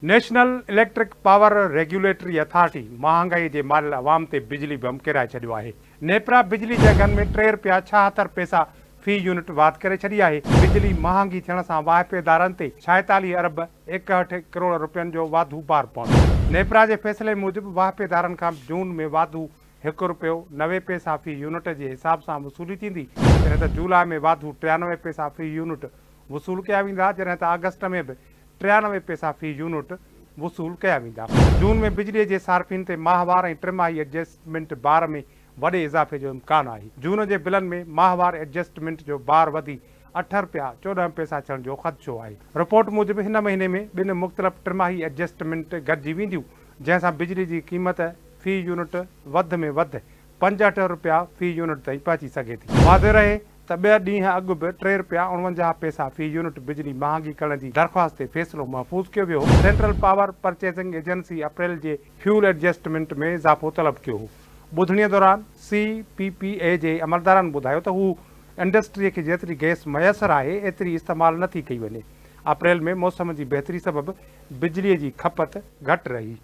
National electric power regulatory authority مهانگائي جي ماريل عوام تي بجلي بم ڪيرائي ڇڏيو آهي. نيپرا بجلي جي اگهن ۾ ٽي رپيا 76 پئسا في يونٽ واڌ ڪري ڇڏي آهي. بجلي مهانگي ٿيڻ سان واهپيدارن تي 46 ارب 61 ڪروڙ رپين جو واڌو بار پوندو. نيپرا جي فيصلي موجب واهپيدارن کان جون ۾ واڌو هڪ رپيو 90 پئسا في يونٽ جي حساب سان وصولي ٿيندي، جڏهن ته جولاء ۾ واڌو 93 پئسا في يونٽ وصول ڪيا ويندا، جڏهن ته آگسٽ ۾ به 93 پئسا في يونٽ وصول ڪيا ويندا. جون ۾ بجلي جي صارفين تي ماهوار ۽ ٽماهي ايڊجسٽمينٽ بار ۾ وڏي اضافي جو امڪان آهي. جون جي بلن ۾ ماهوار ايڊجسٽمينٽ جو بار وڌي اٺ رپيا 14 پئسا ٿيڻ جو خدشو آهي. رپورٽ موجب هن مهيني ۾ ٻن مختلف ٽماهي ايڊجسٽمينٽ گڏجي وينديون، جنهن سان بجلي جي قيمت في يونٽ وڌ ۾ وڌ 65 رپيا في يونٽ تائين پهچي سگهي ٿي. واضح رهي ته ٻه ڏينهن اڳ به ٽي رپيا 49 پئسا في يونٽ بجلي مهانگي ڪرڻ جي درخواست تي فيصلو محفوظ ڪيو ويو هو. Central power purchasing agency April جي فيول ايڊجسٽمينٽ ۾ اضافو طلب ڪيو هو. ٻڌڻي دوران سي پي پي اي جي عملدارن ٻڌايو ته هو انڊسٽري کي جيتري گئس ميسر آهي ايتري استعمال نه ٿي ڪئي وڃي. اپريل ۾ موسم جي بهتري سبب بجلي جي کپت گهٽ رهي.